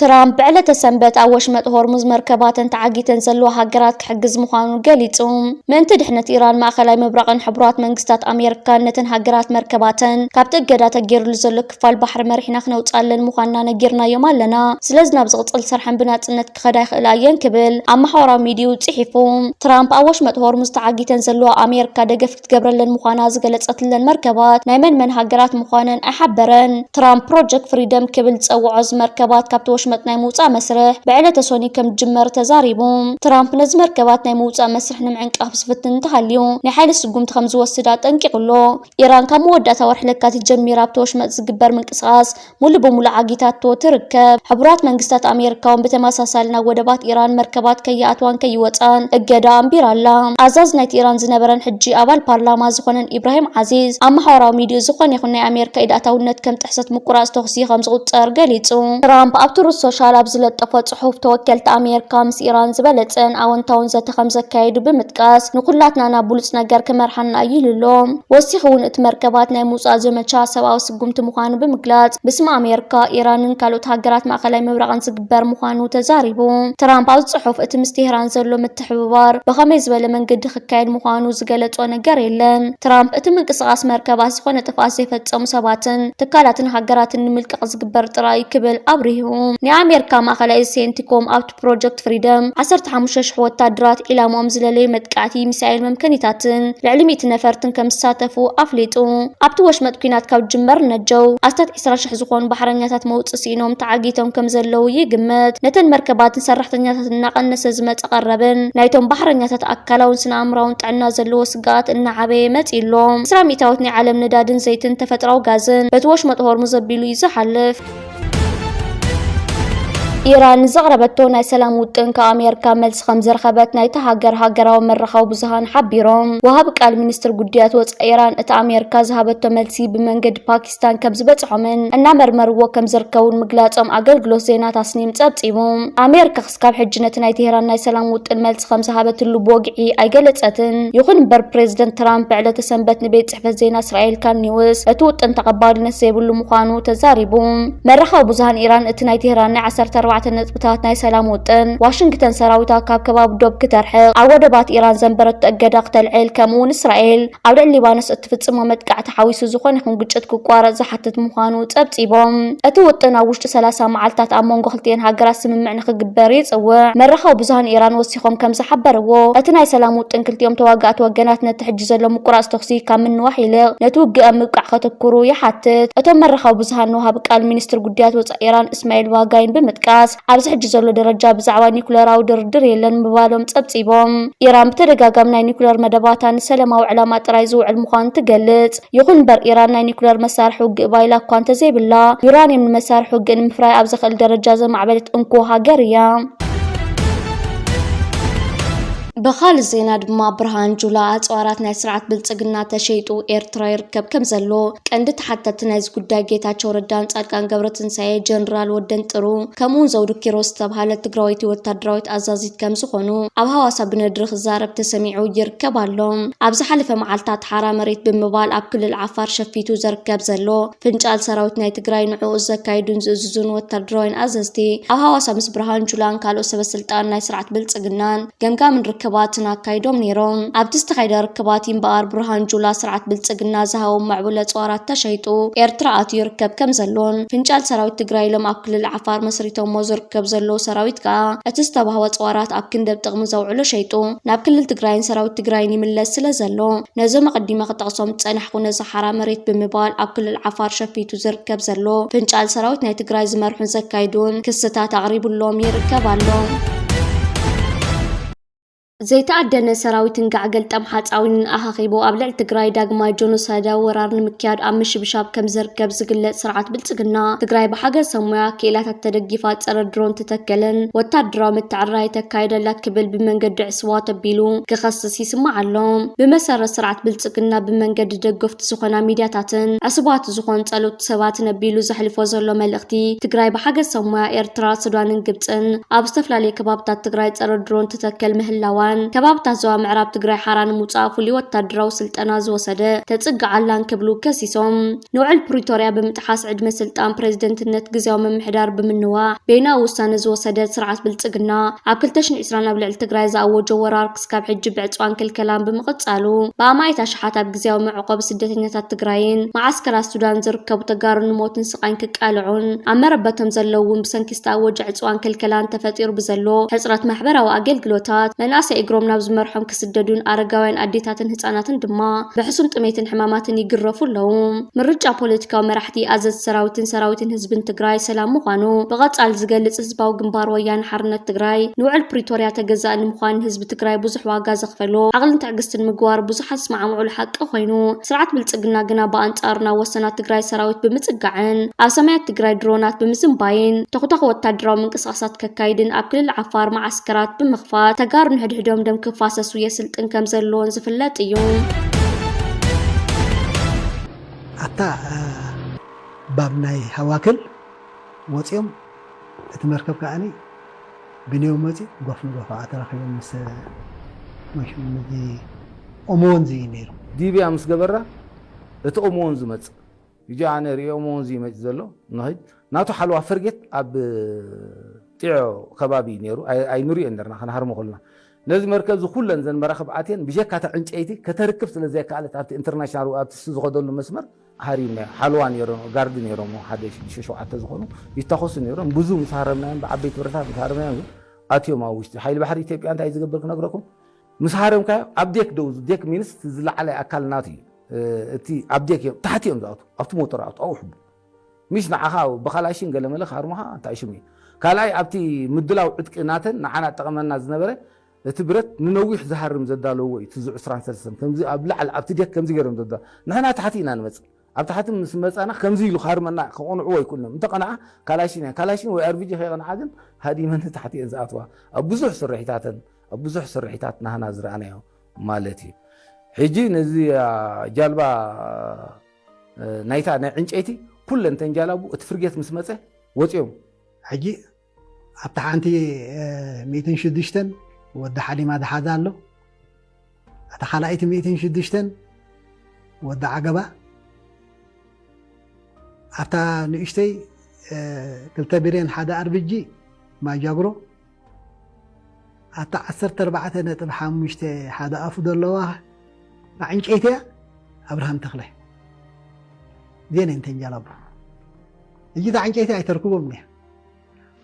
ትራምፕ ብዕለተ ሰንበት ኣብ ወሽመጥ ሆርሙዝ መርከባተን ተዓጊተን ዘለዋ ሃገራት ክሕግዝ ምዃኑ ገሊጹ። ምእንቲ ድሕነት ኢራን፣ ማእከላይ ምብራቕን ሕቡራት መንግስታት ኣሜሪካን ነተን ሃገራት መርከባተን ካብቲ እገዳ ተገይሩሉ ዘሎ ክፋል ባሕሪ መሪሕና ክነውጽኣለን ምዃንና ነጊርናዮም ኣለና። ስለዚ ናብ ዝቕጽል ስርሐን ብናጽነት ክኸዳ ይኽእላ እየን ክብል ኣብ ማሕበራዊ ሚድያኡ ጽሒፉ። ትራምፕ ኣብ ወሽመጥ ሆርሙዝ ተዓጊተን ዘለዋ ኣሜሪካ ደገፍ ክትገብረለን ምዃና ዝገለጸትለን መርከባት ናይ መን መን ሃገራት ምዃነን ኣይሓበረን። ትራምፕ ፕሮጀክት ፍሪደም ክብል ዝጸውዖ እዚ መርከባት ካብቲ ወሽመጥ ናይ ምውጻእ መስርሕ ብዕለተ ሶኒ ከም ዝጅመር ተዛሪቡ። ትራምፕ ነዚ መርከባት ናይ ምውጻእ መስርሕ ንምዕንቃፍ ዝፍትን እንተሃልዩ ናይ ሓይሊ ስጉምቲ ከም ዝወስድ ኣጠንቂቑ ኣሎ። ኢራን ካብ መወዳእታ ወርሒ ለካቲት ጀሚራ ኣብቲ ወሽመጥ ዝግበር ምንቅስቓስ ሙሉ ብሙሉ ዓጊታቶ ትርከብ። ሕቡራት መንግስታት ኣሜሪካ እውን ብተመሳሳሊ ናብ ወደባት ኢራን መርከባት ከይኣትዋን ከይወጻን እገዳ ኣንቢራ ኣላ። ኣዛዚ ናይቲ ኢራን ዝነበረን ሕጂ ኣባል ፓርላማ ዝኾነን ኢብራሂም ዓዚዝ ኣብ ማሕበራዊ ሚድያ ዝኾነ ይኹን ናይ ኣሜሪካ ኢድ ኣታውነት ከም ጥሕሰት ምቁራጽ ተኹሲ ከም ዝቑጸር ገሊጹ። ትራምፕ ኣብ ትሩዝ ሶሻል ኣብ ዝለጠፎ ጽሑፍ፣ ተወከልቲ ኣሜሪካ ምስ ኢራን ዝበለጸን ኣወንታውን ዘተ ከም ዘካየዱ ብምጥቃስ፣ ንኹላትና ናብ ብሉጽ ነገር ክመርሓና እዩ ኢሉ ኣሎ። ወሲኹ እውን እቲ መርከባት ናይ ምውጻእ ዘመቻ ሰብኣዊ ስጉምቲ ምዃኑ ብምግላጽ፣ ብስም ኣሜሪካ፣ ኢራንን ካልኦት ሃገራት ማእከላይ ምብራቕን ዝግበር ምዃኑ ተዛሪቡ። ትራምፕ ኣብ ጽሑፍ፣ እቲ ምስ ቴህራን ዘሎ ምትሕብባር ብኸመይ ዝበለ መንገዲ ክካየድ ምዃኑ ዝገለጾ ነገር የለን። ትራምፕ፣ እቲ ምንቅስቓስ መርከባት ዝኾነ ጥፍኣት ዘይፈጸሙ ሰባትን ትካላትን ሃገራትን ንምልቃቕ ዝግበር ጥራይ ክብል ኣብሪሁ። ናይ ኣሜሪካ ማእከላይ እዝ ሴንቲኮም ኣብቲ ፕሮጀክት ፍሪደም ዓሰርተ ሓሙሽተ ሽሕ ወታደራት ዒላማኦም ዝለለዩ መጥቃዕቲ ሚሳኤል መምከኒታትን ልዕሊ ሚእቲ ነፈርትን ከም ዝሳተፉ ኣፍሊጡ። ኣብቲ ወሽመጥ ኲናት ካብ ዝጅመር ነጀው ኣስታት ዕስራ ሽሕ ዝኾኑ ባሕረኛታት መውጽኢ ስኢኖም ተዓጊቶም ከም ዘለዉ ይግመት። ነተን መርከባትን ሰራሕተኛታትን እናቐነሰ ዝመጸ ቀረብን ናይቶም ባሕረኛታት ኣካላውን ስነ ኣእምራውን ጥዕና ዘለዎ ስግኣት እናዓበየ መጺኡ ኣሎ። ዕስራ ሚእታዊት ናይ ዓለም ነዳድን ዘይትን ተፈጥራዊ ጋዝን በቲ ወሽመጥ ሆርሙዝ ኣቢሉ እዩ ዝሓልፍ። ኢራን ንዘቕረበቶ ናይ ሰላም ውጥን ካብ ኣሜሪካ መልሲ ከም ዝረኸበት ናይታ ሃገር ሃገራዊ መራኸቢ ብዙሃን ሓቢሮም። ወሃቢ ቃል ሚኒስትር ጉዳያት ወጻኢ ኢራን፣ እቲ ኣሜሪካ ዝሃበቶ መልሲ ብመንገዲ ፓኪስታን ከም ዝበጽሖምን እናመርመርዎ ከም ዝርከቡን ምግላጾም ኣገልግሎት ዜና ታስኒም ጸብጺቡ። ኣሜሪካ ክስካብ ሕጂ ነቲ ናይ ቴህራን ናይ ሰላም ውጥን መልሲ ከም ዝሃበትሉ ብወግዒ ኣይገለጸትን። ይኹን እምበር፣ ፕሬዚደንት ትራምፕ ብዕለተ ሰንበት ንቤት ጽሕፈት ዜና እስራኤል ካን ኒውስ እቲ ውጥን ተቐባልነት ዘይብሉ ምዃኑ ተዛሪቡ። መራኸቢ ብዙሃን ኢራን፣ እቲ ናይ ቴህራን ናይ ዓሰርተ ኣርባዕተ ነጥብታት ናይ ሰላም ውጥን፣ ዋሽንግተን ሰራዊታ ካብ ከባቢ ዶብ ክተርሕቕ፣ ኣብ ወደባት ኢራን ዘንበረቶ እገዳ ክተልዕል፣ ከምኡ እውን እስራኤል ኣብ ልዕሊ ሊባኖስ እትፍጽሞ መጥቃዕቲ ሓዊሱ ዝኾነ ይኹን ግጭት ክቋረጽ ዝሓትት ምዃኑ ጸብጺቦም። እቲ ውጥን ኣብ ውሽጢ ሰላሳ መዓልታት ኣብ መንጎ ክልቲኤን ሃገራት ስምምዕ ንኽግበር ይጽውዕ። መራኸቢ ብዙሃን ኢራን ወሲኾም ከም ዝሓበርዎ፣ እቲ ናይ ሰላም ውጥን ክልቲኦም ተዋጋእቲ ወገናት ነቲ ሕጂ ዘሎ ምቁራጽ ተኹሲ ካብ ምንዋሕ ይልቕ ነቲ ውግእ ኣብ ምብቃዕ ከተኩሩ ይሓትት። እቶም መራኸቢ ብዙሃን ንወሃቢ ቃል ሚኒስትር ጉዳያት ወጻኢ ኢራን እስማኤል ባጋይን ብምጥቃስ፣ ኣብዚ ሕጂ ዘሎ ደረጃ ብዛዕባ ኒኩለራዊ ድርድር የለን ምባሎም ጸብጺቦም። ኢራን ብተደጋጋሚ ናይ ኒኩለር መደባታ ንሰላማዊ ዕላማ ጥራይ ዝውዕል ምዃኑ ትገልጽ። ይኹን እምበር፣ ኢራን ናይ ኒኩለር መሳርሒ ውግእ ባይላ እኳ እንተዘይብላ፣ ዩራንየም ንመሳርሒ ውግእ ንምፍራይ ኣብ ዘኽእል ደረጃ ዘማዕበለት እንኮ ሃገር እያ። ብኻልእ ዜና ድማ፣ ብርሃን ጁላ ኣጽዋራት ናይ ስርዓት ብልጽግና ተሸይጡ ኤርትራ ይርከብ ከም ዘሎ ቀንዲ ተሓተቲ ናይዚ ጉዳይ ጌታቸው ረዳን ጻድቃን ገብረትንሳኤ፣ ጀነራል ወደን ጥሩ፣ ከምኡውን ዘውዱ ኪሮስ ዝተብሃለት ትግራወይቲ ወታደራዊት ኣዛዚት ከም ዝኾኑ ኣብ ሃዋሳ ብነድሪ ክዛረብ ተሰሚዑ ይርከብ ኣሎ። ኣብ ዝሓለፈ መዓልታት ሓራ መሬት ብምባል ኣብ ክልል ዓፋር ሸፊቱ ዘርከብ ዘሎ ፍንጫል፣ ሰራዊት ናይ ትግራይ ንዕኡ ዘካይዱን ዝእዝዙን ወታደራውያን ኣዘዝቲ ኣብ ሃዋሳ ምስ ብርሃን ጁላን ካልኦት ሰበስልጣን ናይ ስርዓት ብልጽግናን ገምጋምን ርክባትን ኣካይዶም ነይሮም። ኣብቲ ዝተኻየደ ርክባት እምበኣር፣ ብርሃን ጁላ ስርዓት ብልጽግና ዝሃቦም ምዕቡል ኣጽዋራት ተሸይጡ ኤርትራ ኣትዩ ይርከብ ከም ዘሎን፣ ፍንጫል ሰራዊት ትግራይ ኢሎም ኣብ ክልል ዓፋር መስሪቶሞ ዝርከብ ዘለዉ ሰራዊት ከኣ፣ እቲ ዝተባህቦ ኣጽዋራት ኣብ ክንዲ ኣብ ጥቕሚ ዘውዕሎ ሸይጡ ናብ ክልል ትግራይን ሰራዊት ትግራይን ይምለስ ስለ ዘሎ፣ ነዞም ኣቐዲመ ክጠቕሶም ዝጸናሕኩ ነዚ ሓራ መሬት ብምባል ኣብ ክልል ዓፋር ሸፊቱ ዝርከብ ዘሎ ፍንጫል ሰራዊት ናይ ትግራይ ዝመርሑን ዘካይዱን ክስታት ኣቕሪቡሎም ይርከብ ኣሎ። ዘይተኣደነ ሰራዊትን ጋዕ ገልጠም ሓፃዊንን ኣኻኺቡ ኣብ ልዕሊ ትግራይ ዳግማይ ጆኖሳይዳዊ ወራር ንምክያድ ኣብ ምሽብሻብ ከም ዝርከብ ዝግለጽ ስርዓት ብልጽግና፣ ትግራይ ብሓገዝ ሰብ ሞያ ክኢላታት ተደጊፋ ጸረ ድሮን ትተከልን ወታደራዊ ምትዕርራይ ተካይደላ ክብል ብመንገዲ ዕስዋ ተቢሉ ክኸስስ ይስማዕ ኣሎ። ብመሰረት ስርዓት ብልጽግና፣ ብመንገዲ ደገፍቲ ዝኾና ሚድያታትን ዕሱባት ዝኾኑ ጸለውቲ ሰባት ነቢሉ ዘሕልፎ ዘሎ መልእኽቲ፣ ትግራይ ብሓገዝ ሰብ ሞያ ኤርትራ፣ ሱዳንን ግብጽን ኣብ ዝተፈላለዩ ከባብታት ትግራይ ጸረ ድሮን ትተክል ምህላዋ ኢትዮጵያን ከባብታት ዞባ ምዕራብ ትግራይ ሓራ ንምውፃእ ፍሉይ ወታደራዊ ስልጠና ዝወሰደ ተፅግዓላን ክብሉ ከሲሶም። ንውዕል ፕሪቶርያ ብምጥሓስ ዕድመ ስልጣን ፕሬዝደንትነት ግዝያዊ ምምሕዳር ብምንዋሕ በይናዊ ውሳነ ዝወሰደ ስርዓት ብልፅግና ኣብ ክልተ ሽሕን ዕስራን ኣብ ልዕሊ ትግራይ ዝኣወጆ ወራር ክስካብ ሕጂ ብዕፅዋን ክልከላን ብምቕፃሉ ብኣማኢት ኣሽሓት ኣብ ግዝያዊ መዕቆቢ ስደተኛታት ትግራይን መዓስከራት ሱዳን ዝርከቡ ተጋሩ ንሞትን ስቓይን ክቃልዑን ኣብ መረበቶም ዘለዉ እውን ብሰንኪ ዝተኣወጀ ዕፅዋን ክልከላን ተፈጢሩ ብዘሎ ሕፅረት ማሕበራዊ ኣገልግሎታት መናእሰይ እግሮም ናብ ዝመርሖም ክስደዱን ኣረጋውያን ኣዴታትን ህፃናትን ድማ ብሕሱም ጥሜትን ሕማማትን ይግረፉ ኣለዉ። ምርጫ ፖለቲካዊ መራሕቲ ኣዘዝቲ ሰራዊትን ሰራዊትን ህዝብን ትግራይ ሰላም ምዃኑ ብቐፃሊ ዝገልፅ ህዝባዊ ግንባር ወያነ ሓርነት ትግራይ ንውዕል ፕሪቶርያ ተገዛእ ንምዃን ህዝቢ ትግራይ ብዙሕ ዋጋ ዘኽፈሎ ዓቕልን ትዕግስትን ምግባር ብዙሓት ዝስማዕምዑሉ ሓቂ ኮይኑ ስርዓት ብልፅግና ግና ብኣንፃሩ ናብ ወሰናት ትግራይ ሰራዊት ብምፅጋዕን ኣብ ሰማያት ትግራይ ድሮናት ብምዝንባይን ተኹታኹ ወታደራዊ ምንቅስቃሳት ከካይድን ኣብ ክልል ዓፋር መዓስከራት ብምኽፋት ተጋሩ ንሕድሕዶም ደም ክፋሰሱ የስልጥን ከም ዘለዎን ዝፍለጥ እዩ። ኣታ ባብ ናይ ሃዋክል ወፂኦም እቲ መርከብ ከዓኒ ብንዮም መፂ ጎፍ ንጎፍ ተራኺቦም ምስ ኦሞ ወንዝ እዩ ነይሩ። ዲብያ ምስ ገበራ እቲ ኦሞ ወንዝ መፅ እጂ ኣነ ሪኦ ኦሞ ወንዝ ይመፅ ዘሎ ንኸይድ ናቱ ሓለዋ ፈርጌት ኣብ ጢዖ ከባቢ እዩ ነይሩ። ኣይንሪኦ ነርና ከነሃርሞ ከሉና ነዚ መርከብ እዚ ኩለን ዘን መራኽብ ኣትየን ብጀካ እታ ዕንጨይቲ ከተርክብ ስለ ዘይከኣለት ኣብቲ ኢንተርናሽናል ኣብቲ እሱ ዝኸደሉ መስመር ሃሪምናዮ። ሓለዋ ነይሮም ጋርዲ ነይሮም ሓደ ሽዱሽተ ሸውዓተ ዝኾኑ ይታኾሱ ነይሮም። ብዙ ምስ ሃረምናዮም ብዓበይቲ ብረታት ምስ ሃረምናዮም ኣትዮም ኣብ ውሽጢ ሓይሊ ባሕሪ ኢትዮጵያ እንታይ ዝገብር ክነግረኩም ምስ ሃረምካዮ ኣብ ዴክ ደው ዴክ ሚንስ ዝለዓለ ኣካል ናቱ እዩ። እቲ ኣብ ዴክ እዮም ታሕቲ እዮም ዝኣቱ ኣብቲ ሞተር ኣቱ ኣውሕቡ ሚሽ ንዓኻ ብኻላሽን ገለመለ ክሃርሙኻ እንታይ ሽም እዩ ካልኣይ ኣብቲ ምድላው ዕጥቂ ናተን ንዓና ጠቐመና ዝነበረ እቲ ብረት ንነዊሕ ዝሃርም ዘዳለዎ እዩ ትዙ ዕስራን ሰለስተን ከምዚ ኣብ ላዕሊ ኣብቲ ዴክ ከምዚ ገይሮም ዘዳ ንሕና ታሕቲ ኢና ንመፅእ ኣብ ታሕቲ ምስ መፃና ከምዚ ኢሉ ክሃርመና ክቆንዕዎ ኣይክእሉን እንተቐንዓ ካላሽን እያ ካላሽን ወይ ኣርቪጂ ከይቐንዓ ግን ሃዲመን ታሕቲ እየን ዝኣትዋ ኣብ ብዙሕ ስርሒታተን ኣብ ብዙሕ ስርሒታት ናህና ዝረኣናዮ ማለት እዩ ሕጂ ነዚ ጃልባ ናይታ ናይ ዕንጨይቲ ኩለን ተንጃላቡ እቲ ፍርጌት ምስ መፀ ወፂኦም ሕጂ ኣብታ ሓንቲ ሚእትን ሽዱሽተን ወዲ ሓሊማ ዝሓዛ ኣሎ። እታ ካልኣይቲ ሚእትን ሽዱሽተን ወዲ ዓገባ ኣብታ ንእሽተይ ክልተ ቢልዮን ሓደ ኣርብጂ ማጃግሮ ኣብታ ዓሰርተ ኣርባዕተ ነጥቢ ሓሙሽተ ሓደ ኣፉ ዘለዋ ዕንጨይቲ እያ ኣብርሃም ተኽለ ዜን እንተንጃላቡ እጅ እዛ ዕንጨይቲ ኣይተርክቦም እያ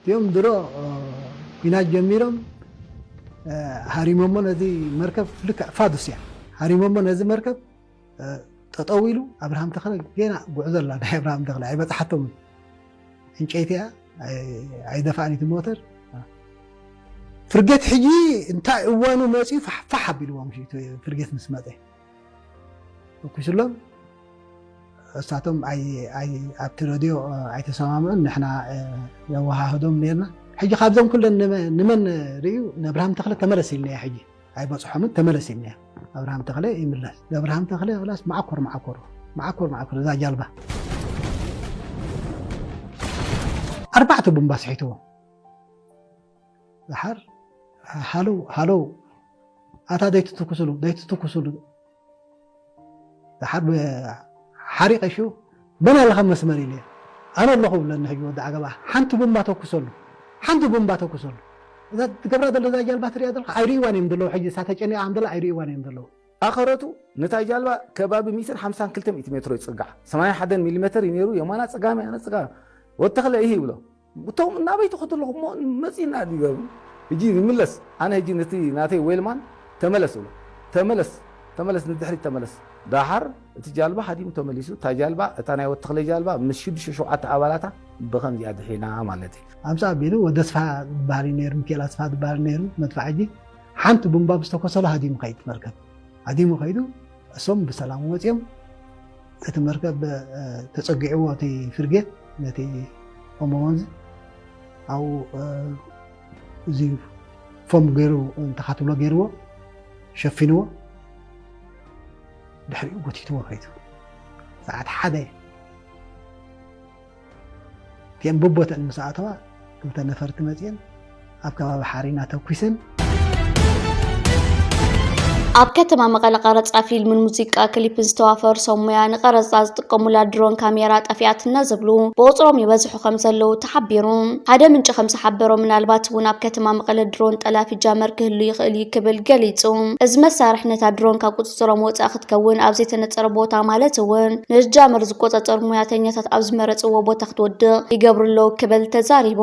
እዚኦም ድሮ ኲናት ጀሚሮም ሃሪሞሞ ነዚ መርከብ ልክዕ ፋዱስ እያ ሃሪሞሞ ነዚ መርከብ ጠጠው ኢሉ ኣብርሃም ተኽለ ጌና ጉዕዞ ኣላ ናይ ኣብርሃም ተኽለ ኣይበፅሓቶምን ዕንጨይቲ እያ ኣይደፋእን እቲ ሞተር ፍርጌት ሕጂ እንታይ እዋኑ መፅዩ ፋሕፋሕ ኣቢልዎም ፍርጌት ምስ መፀ ተኩስሎም እሳቶም ኣብቲ ረድዮ ኣይተሰማምዑን ንሕና ነወሃህዶም ነርና ሕጂ ካብዞም ኩለን ንመን ርእዩ ነብርሃም ተኽለ ተመለስ ኢልናዮ ሕጂ ኣይበፅሖምን ተመለስ ኢልናዮ ኣብርሃም ተኽለ ይምለስ ኣብርሃም ተኽለ ላስ ማዓኮር ማዓኮር ማዓኮር ማዓኮር እዛ ጃልባ ኣርባዕተ ቡምባ ስሒትዎ ድሓር ሃለው ሃለው ኣታ ደይትትኩስሉ ደይትትኩስሉ ድሓር ሓሪቀ ሽኡ በና ኣለኻ መስመር ኢለ ኣነ ኣለኹ ብለኒ ሕጂ ወዲ ዓገባ ሓንቲ ቡምባ ተኩሰሉ ሓንቲ ቡምባ ተኩሰሉ እዛ ትገብራ ዘሎ እዛ ጃልባ ትሪኣ ዘለካ ኣይርእዋን እዮም ዘለዉ ሕጂ እሳ ተጨኒቓ ከም ዘላ ኣይርእዋን እዮም ዘለዉ ኣኸረቱ ነታ ጃልባ ከባቢ ሚእትን ሓምሳን ክልተ ሚእቲ ሜትሮ ይጽጋዕ ሰማንያ ሓደ ሚሊ ሜተር እዩ ነይሩ የማና ጽጋሚ ኣነ ጽጋሚ ወተኽለ ይህ ይብሎ እቶም እናበይ ተኸተለኹ እሞ መፂና ድገሩ ሕጂ ንምለስ ኣነ ሕጂ ነቲ ናተይ ዌልማን ተመለስ ብሎ ተመለስ ተመለስ ንድሕሪት ተመለስ ዳሓር እቲ ጃልባ ሃዲሙ ተመሊሱ እታ ጃልባ እታ ናይ ወተኽለ ጃልባ ምስ ሽዱሽተ ሸውዓተ ኣባላታ ብኸምዚኣ ድሒና ማለት እዩ ኣምሳ ኣቢሉ ወደ ስፋ ዝበሃል እዩ ነይሩ ሚካኤል ኣስፋ ዝበሃል ነይሩ መድፋዕ ሕጂ ሓንቲ ቡምባ ብዝተኮሰሉ ሃዲሙ ከይድ መርከብ ሃዲሙ ከይዱ እሶም ብሰላም ወፂኦም እቲ መርከብ ተፀጊዕዎ እቲ ፍርጌት ነቲ ኦሞ ወንዝ ኣብኡ እዚ ፎም ገይሩ እንተኻትብሎ ገይርዎ ሸፊንዎ ድሕሪኡ ጎቲትዎ ከይዱ ሰዓት ሓደ እቲአን በቦተን ምስ ኣተዋ ክልተ ነፈርቲ መፂአን ኣብ ከባቢ ሓሪና ተኩሰን ኣብ ከተማ መቐለ ቀረፃ ፊልምን ሙዚቃ ክሊፕን ዝተዋፈሩ ሰብ ሞያ ንቀረፃ ዝጥቀሙላ ድሮን ካሜራ ጠፊኣትና ዝብሉ ብቁፅሮም ይበዝሑ ከም ዘለዉ ተሓቢሩ። ሓደ ምንጪ ከም ዝሓበሮ፣ ምናልባት እውን ኣብ ከተማ መቐለ ድሮን ጠላፊ ጃመር ክህሉ ይኽእል እዩ ክብል ገሊፁ። እዚ መሳርሒ ነታ ድሮን ካብ ቁፅፅሮም ወፃእ ክትከውን ኣብ ዘይተነፀረ ቦታ ማለት እውን ንጃመር ዝቆፃፀሩ ሞያተኛታት ኣብ ዝመረፅዎ ቦታ ክትወድቕ ይገብሩ ኣለዉ ክብል ተዛሪቡ።